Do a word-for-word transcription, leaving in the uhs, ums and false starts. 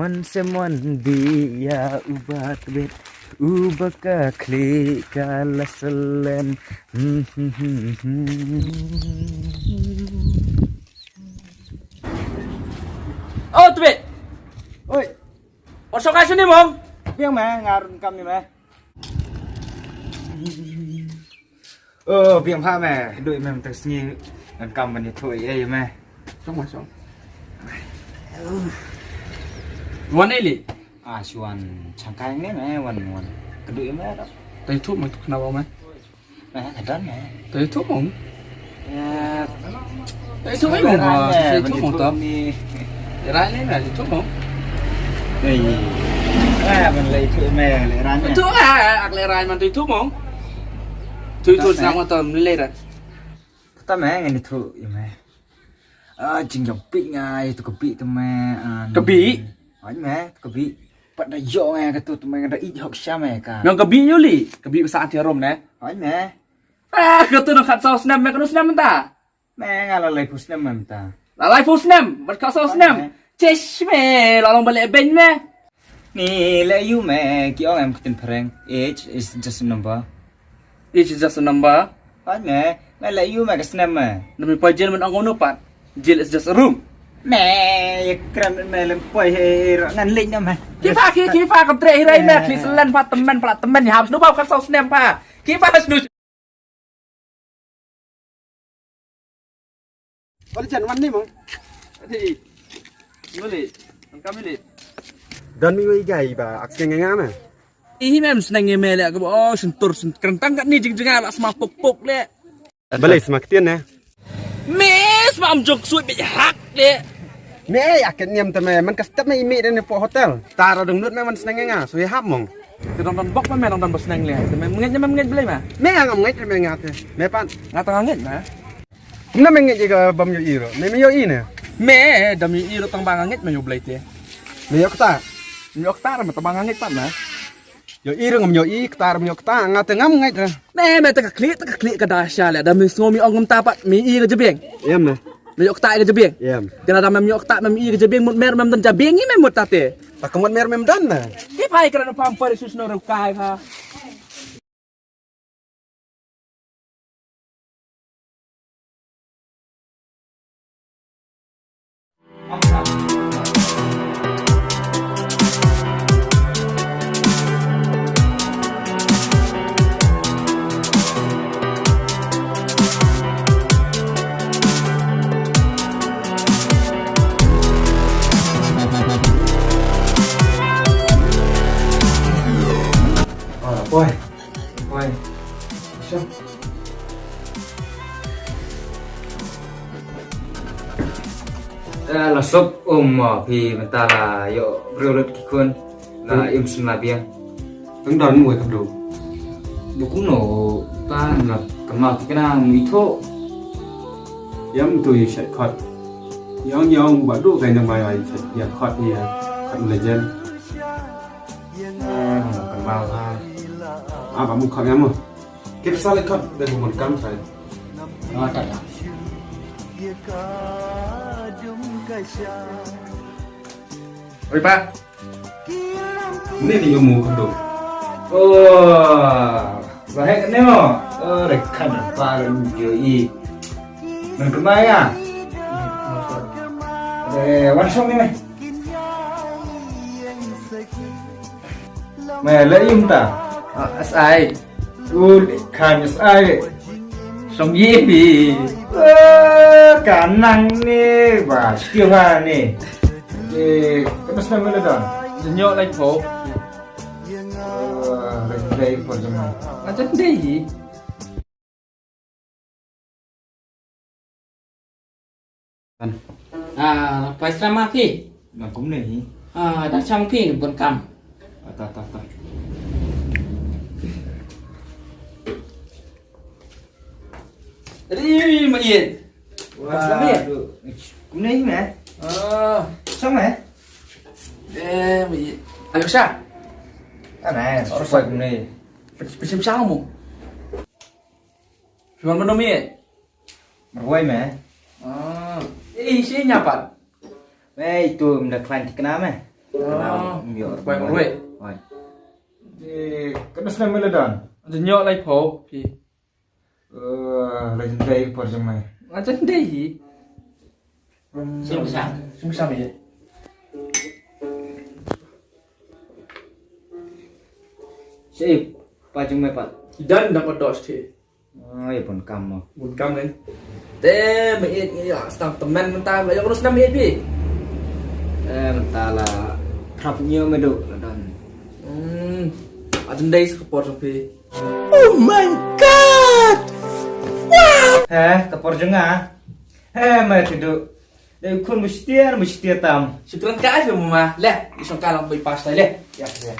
Wan sem wan bih ïa u Batbit, uba ka khlieh ka la selen. Oh, Tbit. Oi. Wan shong kai shane mong. Biang me, nga rung kam ni me. Oh, biang bha me. Doi me mynta sngi. Ngan kam ban ïathuh ei ei me. Shong ma shong. Wan ei li. Ah, shu wan shangkai ne me, wan wan. Ka doi me. Te thuh me, thuh kena ba me. Nah, ka don, eh. Te thuh mong. Ya. Te thuh mong. Te thuh mong to. Ni. Lehraiñ ni, te thuh mong. Ei. Ah, ban leh thuh me, lehraiñ. Te thuh ah, ak lehraiñ man te thuh mong. Te thuh. Sama to lehraiñ. Kata me ngan thuh ïa me. Ah, jingïapeit nga ïa tu ka bih tu me. Ka bih? Hooid me, tu ka bih. Pat da ïoh nga katu tu me, nga da ïeit hok sha me ka. Ngan ka bih ïa u li, ka bih ba sah ïa rum ne. Hooid me. Ah, katu nang khatsaw snem me, katno snem mynta? Me nga la laiphew snem mynta. La laiphew snem, bad khatsaw snem. Chesh me, la long ba leh beiñ me. Ni leh ïa u me, ki ong em ktien phareng. Age is just a number. Age is just a number. Pat me, me leh ïa u me ka snem me. Dami poi jel men ong ono pat. Jail is just a room. Me, ïa kren me lem poi he ro ngan leh na me. Ki pha ki, ki pha ka tre hi rai me, ki selen pha temen pha temen ïa hap snu pha khatsaw snem pha. Ki pha snu. Ol jan wan ni mo. Adi. Muli. Angka muli. Don mi wei gai ba ak seng nga me. Ihi mem sneng nge me le ka oh sentur sen kerentang kat ni jing jing ba sma pok pok le. Balei sma ktien ne. Me sma am jok suit be hak le. Me ya ket niam te me man ka step me imi ne po hotel. Tara dong nut me man sneng nga so ya hap mong. Te dong don bok me dong don ba sneng le. Te me ngej me ngej balei ma. Me ngam ngej me nga te. Me pan. Nga tang ngej ma. Kumno me ngeit ïa ka bym ïohi ruh? Me, me ïohi ne? Me, da me ïohi ruh tang ba nga ngeit me ïoh Blei te. Me ïoh kata? Me ïoh kata ruh me tang ba nga ngeit pat me. Ïohi ruh ngam ïohi, kata ruh me ïoh kata, nga te ngam ngeit ruh. Me, me te ka khlieh, te ka khlieh ka da sha leh, da me sngew me ong ngam ta pat, me ïohi ka jabieng. Ïa me. Me ïoh kata ïa ka jabieng. Ïa me. Te lada mem ïoh kata, mem ïohi ka jabieng, mut mer mem don jabieng, me mut ta te. Ta ka mut mer mem don na. Te phai kra no pam pare sus no rukai ha. Oi. Oi. Sure. Eh, la sop um, ah, phi mynta la ïoh briew lut ki khun. La im sum la biang. Tang don mo ka du. Du kumno ta na ka ma ki kana mu itho. Yam tu ïa shat khot. Yong yong ba du kai na mai ai shat ïa khot ïa khot legend. Ah, ka ma ha. Ah, ba mu khot yam mo. Kip sa le khot de bu mon kam sai. Ah, ta ta. Oi pa. Ni ni yomu khot. Oh, ba hek ne mo. Oh, re khan pa re mu jo i. Nang kemai ya. Re wan song ni me. Me le yum ta. Ah, S I. U le khan S I. Song ye bi. Eh, kanang ni ba still ha ni. Eh, kena senang mana dah? Senyok lai po. Eh, lai po jema. Macam dei. Ah, paisra ma phi? Nga kumne hi. Ah, da chang phi bun kam. Ah, ta, ta, ta. Ri ma ien. Wah, paisra ma ien. Kumne hi me. Ah, chang me. Eh, ma ien. Ayo sha. Ah, me. Or sa kumne. Pachim sha mo. Shuan mano me? Marwai me. Ah. Eh, isi nya pat. Me itu mda klan tikna me. Bai ruai. Oi. Di, ka da snem me la don? Jin ïoh lai phew phi. Eh, la jin dei por jong me. La jin dei. Sim sam. Sim sam ye. Sip, pa jong me pat. Ki don da ko dos te. Ai, bun kam mo. Bun kam ne. Te me it ngi ya stam temen mynta la yok rus nam it bi. Eh, mynta la prap nyo me do la don. Hmm. Atin dei sa ka por jong phi. Oh my God! Wow! He, ka por jong nga. He, me te do. Dei khun mesti, mesti tam. Shukran ka ai mo ma. Le, isong ka lang bai pas le. Ya, ya.